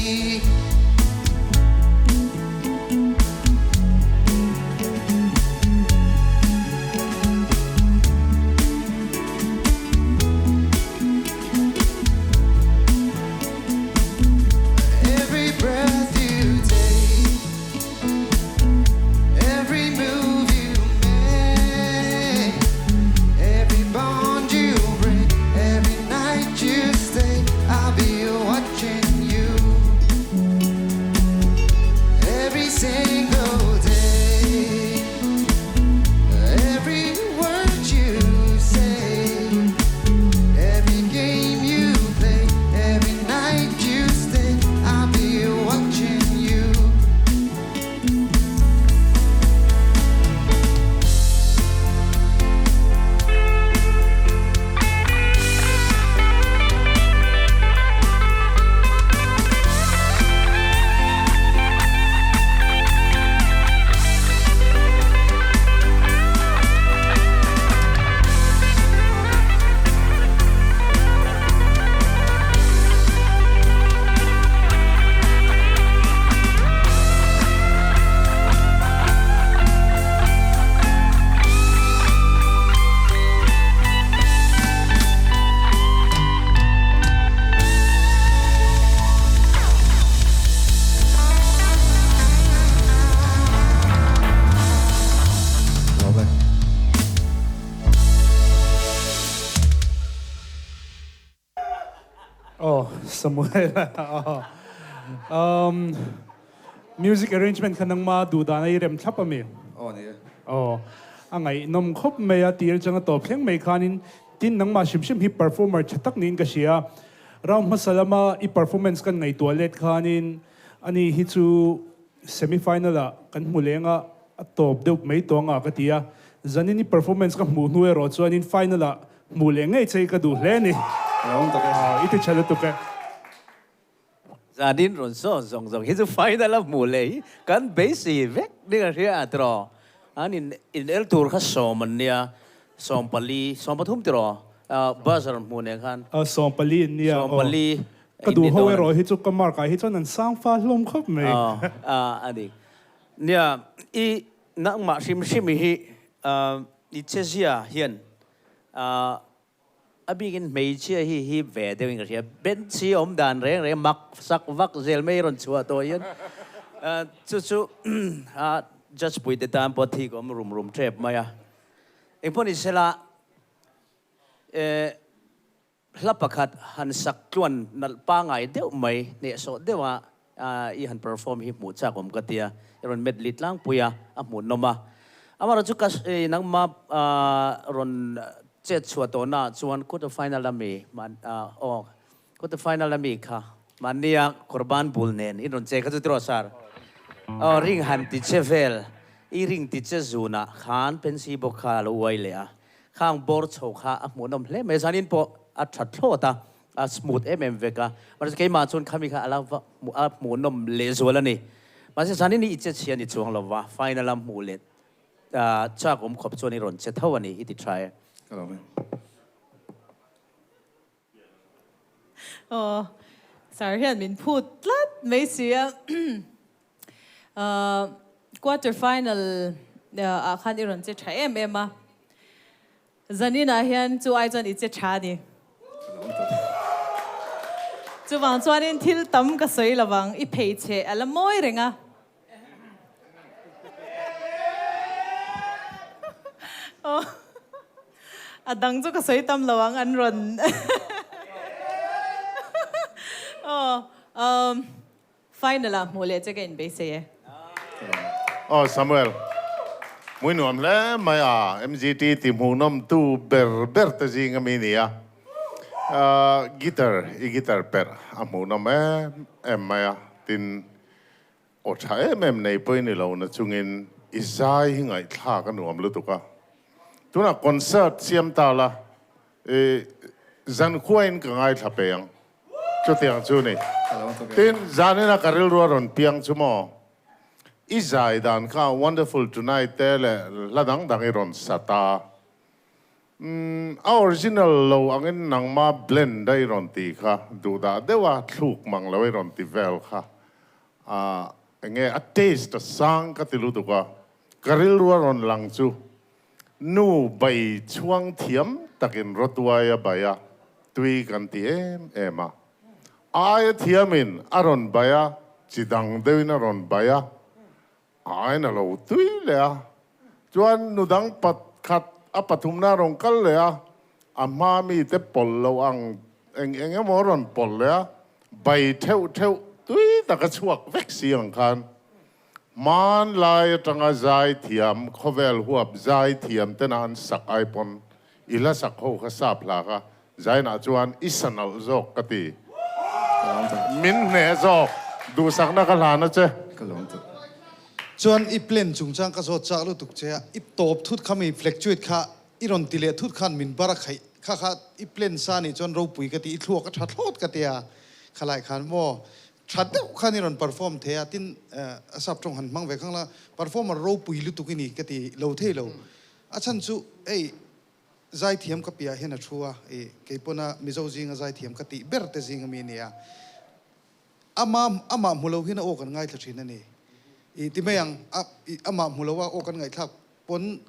Every breath you take, every move you make, every bond you break, every night you stay, I'll be watching you every single day, every word you say, every game you play, every night you stay, I'll be watching you. Oh, Samuel a. Um, music arrangement kha nangma duh dan a i rem thlap a mi? Aw ni e. Aw, a ngaihnawm khawp mai a, tir changa tawp thleng mai khanin tin nangmah hrim hrim hi performer tha tak niin ka hria. Round hmasa lama i performance kan ngaihtuah let khanin ani hi chu semi final ah kan hmu leng a, a tawp deuh mai tawng a ka ti a. Zanin i performance ka hmuh hnu erawh chuanin final ah Hmuh leh ngei che hi ka duh hle a ni. Ka awm tak e. I ti tha lutuk e. Zanin rawn sawn zawng zawng hi chu final a hmuh leh hi kan beisei vek ding a hria a tiraw. An in in el tur kha sawm an nia, 14, 13 tiraw buzzer hmuh nen khan. 14 an nia aw. 14 Ka duh ho erawh hi chu ka mark ah hi chuan an sang fa hlawm khawp mai. A dik. Nia i nangmah hrim hrim hi i chezia hian A bikin hmeichhia hi hip ve deuhin ka hria. Bench hi awm dan reng reng mak sak vak zel mai rawn chhuah tawh hian chu chu judge puite tan pawh thik awm rum rum tep mai a. Engpawh ni sela hla pakhat han sak tluan nalh pangai deuh mai hnehsawh deuha i han perform hi hmuh chak awm ka tia. I rawn medley tlangpui a, a hmuhnawm a. Amaherawhchu ka nangmah rawn chet chhuah tawhna ah chuan quarter final ami aw quarter final ami kha mahnia kawrban bul nen in rawn che kha chu tiraw sir? Aw ring han ti che vel, i ring ti che zunah khan pensi bawk kha a lo uai leh a, khang bawr chho kha a hmuhnawm hle mai. Zanin pawh a tha thlawt a. A smooth em em vek a, mahse keimah chuan khami kha ala va a hmuhnawm lehzual a ni. Mahse zanin hi i che chhia ni chuang lova, final a hmuh leh chak awm khawp chuan i rawn che tho a ni, i ti tha e. Ka lo ve. Aw, sir hian min phut tlat mai si a. Quarter final ah khan i rawn che tha em em a. Zaninah hian chu ai chuan i che tha a ni. Chuvang chuanin thil tam ka sawi lovang, i phei chhe a la mawi reng a. Aw, a dang chu ka sawi tam lo ang an rawn. Aw, Final ah hmuh leh che ka inbeisei e. Aw Samuel, hmui nuam hle mai a, MGT ti hmuhnawm tu ber ber te zing ami ni a, guitar i guitar perh a hmuhnawm em em mai a, tin aw tha em em nei pawh i ni lo na chungin i zai hi ngaihthlak a nuam lutuk a, tunah concert siam ta la i zankhuain ka ngaithla pe ang. Chutiang chu ni. Tin, zanina ka rilru a rawn piang chu maw? I zai dan kha Wonderful Tonight te leh hla dang dang i rawn sa ta. Umm a original lo angin nangma blend a i rawn ti kha duhdah deuha thluk mang lo i rawn ti vel kha ah enge a taste a sang ka ti lutuk a ka rilru a rawn lang chu nu bai chhuang thiam takin rawtuai a bai a tui kan ti em em a aia thiamin a rawn bai a chi dang deuhin a rawn bai a Ain a lo tui leh a, chuan nu dang pakhat a pathumna a rawn kal leh a, a hma mite pawlh loh ang eng eng emaw a rawn pawlh leh a, bai theuh theuh tui tak a chhuak vek si ang khan hmanlai atanga zai thiam khawvel huap zai thiam tena an sak ai pawn i hla sak ho kha sap hla kha zainah chuan i sa nalh zawk ka ti. Min hneh zawk. Duhsakna ka hlan a che. Ka lawm tuk. Chuan i plan chungchang ka zawt chak lutuk che a, i tawp thut kha mi flectuate kha i rawn ti leh thut khan min bar a khaih kha kha i plan sa nih chuan ropui ka ti, i thluak a tha thlawt ka ti a, khalai khan maw tha deuh khan i rawn perform thei a, tin a sap tawng han hmang ve khang la, performer ropui lutuk i ni ka ti lo thei lo. A chhan chu hei zaithiam ka piah hian a thu a, i keipawna Mizo zinga zaithiam ka tih ber te zing ami a ni a. Ama amah hmu lo hian a aw kan ngaithla thin a ni. I ti mai ang, a i amah hmu lo a aw kan ngaihthlak pawn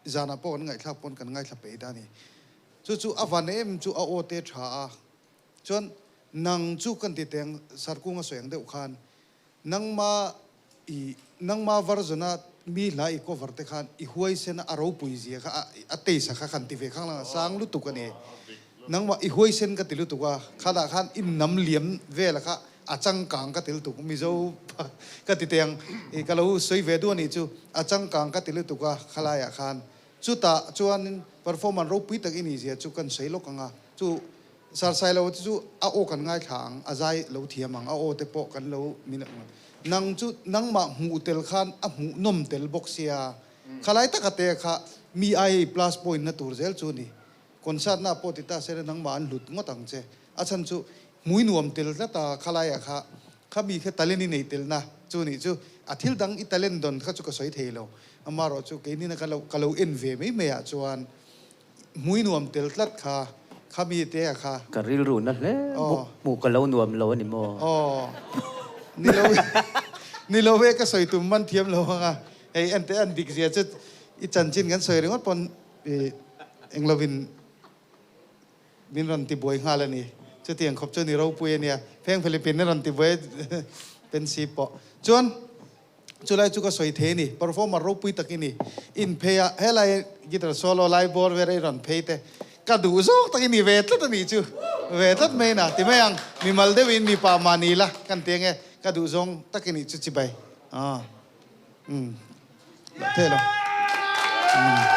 zanah pawh kan ngaihthlak pawn kan ngaithla peih ta a ni. Chu chu a van em chu a aw te tha a, chuan nang chu kan ti teng sarkung a sawi ang deuh khan Nangma i nangma version a mi hla i cover te khan i huaisen a a ropui zia kha a a taste a kha kan ti ve khang lang a sang lutuk a ni. Nangma i huaisen ka ti lutuk a, khatah khan i nam liam vel a kha a changkang ka ti lutuk Mizo ka ti teh ang i ka lo sawi ve duh a nih chu a changkang ka ti lutuk a khalaiah khan chutah chuanin performer ropui tak i nih zia chu kan sawi lawk ang a chu Sarsai lo te chu a aw kan ngaithla ang, a zai lo thiam ang, a aw te pawh kan lo min ang. Nang chu nangmah hmuh tel khan a hmuh nawm tel bawk sia, khalai taka te kha mi ai plus point na tur zel chu ni. Concert na pawh ti ta se la nangmah an hlut ngawt ang che. A chhan chu hmui nuam tel tlat a khalai ah kha kha mi kha talent i nei tel na chu nih chu a thil dang i talent dawn kha chu ka sawi thei lo. Amarawh chu keini na ka lo ka lo en ve mai mai ah chuan Hmui nuam tel tlat kha, kha mi te a kha. Ka rilru na hle hmuh ka lo nuam lo a ni maw? Aw, ni lo ni lo e ka sawi tum man thiam lo ang a, hei ente an dik zia chu i chanchin kan sawi ringawt pawn i eng lovin min rawn ti buai nghal a ni. Chutiang khawp chu ni ropui a nia, Pheng Philippine a rawn ti buai pensi pawh chuan. Chulai chu ka sawi thei a ni, performer ropui tak i ni. In phei a, helai guitar solo lai bawr vel a i rawn phei te, ka duh zawk tak i ni ve tlat a nih chu, ve tlat mai na ti mai ang, mimal deuhin mipa mah ni la kan ti ange, ka duh zawng tak i nih chu chibai. Aw, umm, loh theih lo. Umm.